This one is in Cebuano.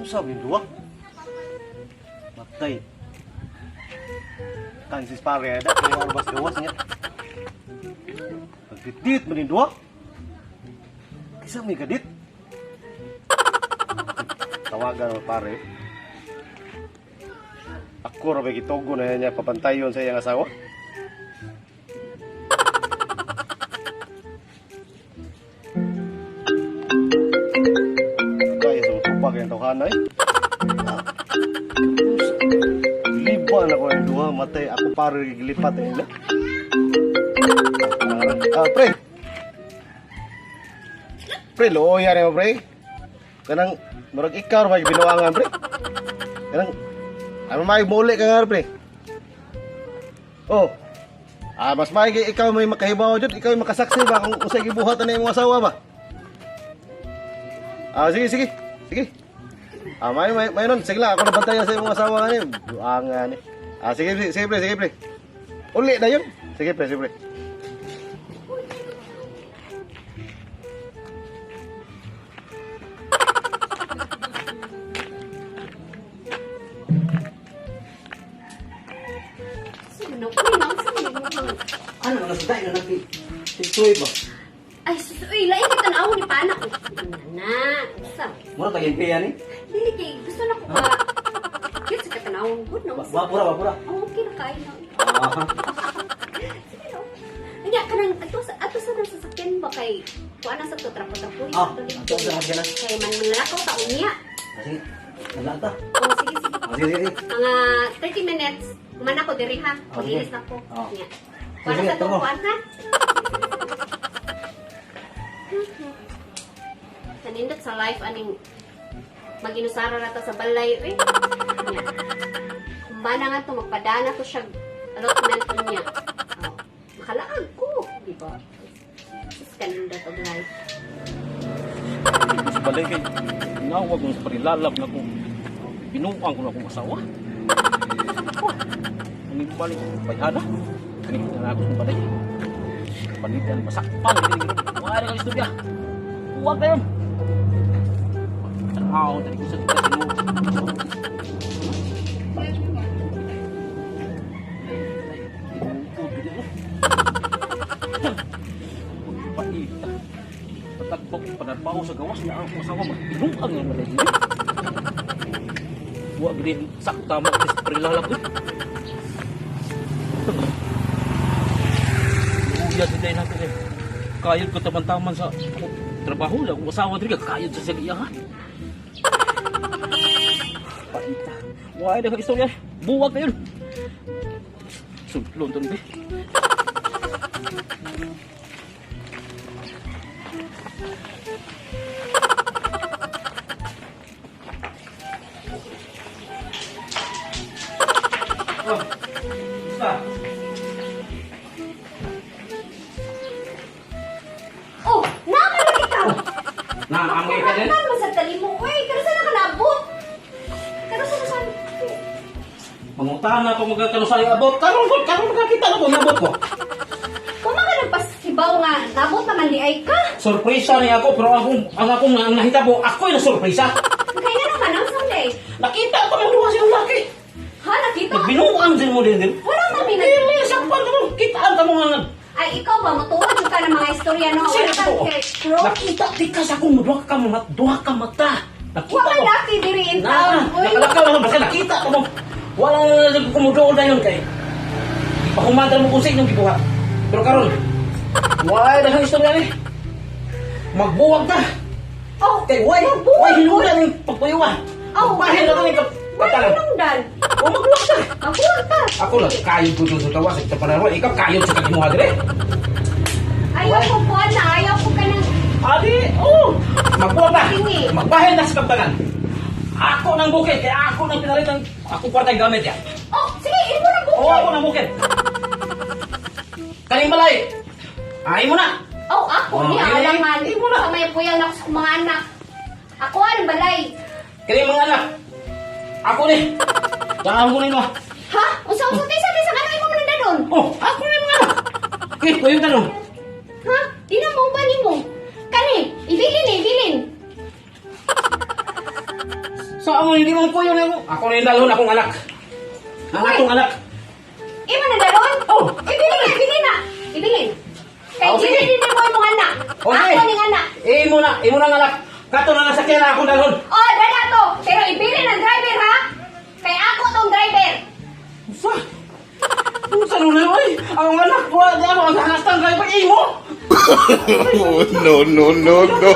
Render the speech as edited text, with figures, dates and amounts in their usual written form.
Unsa man duwa? Matay. Kan si pare ada kay arbas gawas niya. Pagdit man duwa. Kisa may kadit. Tawagan mo pare. Ako ra ba gitugo na niya papantayon sa iyang asawa? Kaya sa tubag yung tawhana eh. Liban ako yung duha, matay. Ako pare gilipat eh. Nila. Ah, pre. Pre, looya rin mo, pre. Kanang, murag ikaw ra binuangan, pre. Kanang, ano may muli ka nga, pre. Oh. Ah, mas may ikaw may makahibaw jud, ikaw may makasaksi ba kung usay gibuhatan na imong asawa ba? Ah, sige, sige. Sige. Ah, may nun. Sige lang, ako nabantayan sa imong asawa nga ni. Buangan ni. Ah, sige, sige, sige, pre, sige, pre. Uli na yun. Sige, pre, sige, pre. Sino? Uy, nang sa mo. Ano na sa dahil na nagti? Tiktoy ba? Ay, sus, uy, lain ka tanaw ni pana ko. Na, usa. Mura ka yung ni? Dili kay gusto na ko ka. Cute sa katanaw, good no. Wapura, wapura. Oh, okay na kayo na. Ah, Sige no. Anya kanang ato sa nang sasakyan ba kay kuan na sa to trapo-trapo. Ah, ato sa sasakyan na. Kay man manlalakaw ta unya. Sige, nalata. Oh, sige sige. Ah, sige, sige. Mga 30 minutes, man ako diri ha. Ah, sige. Magilis na ko. Ah. Nya. Sige, Kuan na sige, sa to tungo. kuan ha. Kanindot sa life aning maginusara ra ta sa balay uy. Nya. Kumbana nga to magpadana to siya allotment niya. Oh, makalaag ko, di ba? Sus kanindot og life. Sa balay kay nawag mo sa parilalab na ko. Binuang ko na akong asawa. Wah, Ang balik bayhana. Kani na ako sa balay. Panitan masakpan dili gid. Wala ka istorya. Huwag na yun. Tanaw, dali ko sa kasino. Paita. Patagbok, panarbaho sa gawas na ang asawa magbinuang nga malay dili. Wa gid sakta mo is prilalab ko. Uya sa day nato eh. Kayod ko taman-taman sa trabaho lang. Kung asawa diri kayod sa siya ha. Paita. Wa ay ka istorya. Buwag kayo. Sulon to ni. Oh, basta. Oh, naman lagi ka. Naamay ka din. Kan man sa talimo uy, kano sa nakalabot? Kano sa sa Mangutana ko magkakanusa yung abot. Karon ko, karon makakita na ko nabot ko. Kuma ka nagpasibaw nga, nabot naman di ay ka. Sorpresa niya ako pero ang akong ang nakita ko, ako'y na sorpresa. Kaya nga naman ang Sunday. Nakita ko ng duha siyang laki. Ha, nakita? Nagbinuang din mo din din. Wala man may nag- Dili, sakpan ka mo. Kitaan ka mo nga. Ay, ikaw ba? Matuwa jud ka ng mga istorya, no? Sino Wala kang to? kay pro. Nakita di ka sa akong duha ka mata, duha ka mata. Nakita Wa man ko. laki diri in Na, town. Uy, nakalakaw lang basta nakita ko mo. Wala na lang kumudool na yun kay. Pakumanta mo kung sa inyong gibuhat. Pero karon, wala na ang istorya ni. Magbuwag ta. Oh, Kay why? Magbuwag Why hinungdan yung pagpayuwa? Oh, Magbahin na kami why kaptalan. hinungdan? O magbuwag ta. Magbuwag ta. Ako lang, kayod ko dun sa gawas. Sa panahon, ikaw kayod sa kagimuha dire. Ayaw ko kuan na, ayaw ko ka ng... Adi, oh! Magbuwag ta. Sige. Magbahin na sa kaptalan. Ako nang bukid, kaya ako nang pinalit ang ako kwarta yung gamit ya. Oh, sige, imo na Oo, bukid. ako nang bukid. Kaning balay. Ay mo na. Oh, ako Oh, ni eh, alangan. imo na. Sa may puyang na ako sa mga anak. Ako ang balay. Kaning mga anak. Ako ni. Daan ko ni no. Ha? Unsa unsa tisa tisa ano imo man dadon? Oh, ako ni mga anak. Eh, ko yung tanong. Ha? Di na mo ba nimo? Kani, ibilin eh, ibilin. Sa amo hindi man kuyo na ako. Ako na yung dalhon akong anak. Ang Uy! atong anak. Imo na dalon? Oh. Ibilin na, ibilin na. Ibilin. Kay Oh, sige. dili din mo imong anak. Oh, sige. Ako ning anak. Imo na, imo na ang anak. Kato na lang sakyan na akong dalhon. Oh, dala to. Pero ibilin ang driver ha. Kay ako tong driver. Usa? Usa nun na, oy? Ang anak ko, di ako ang hangastang driver imo. No, no, no, no.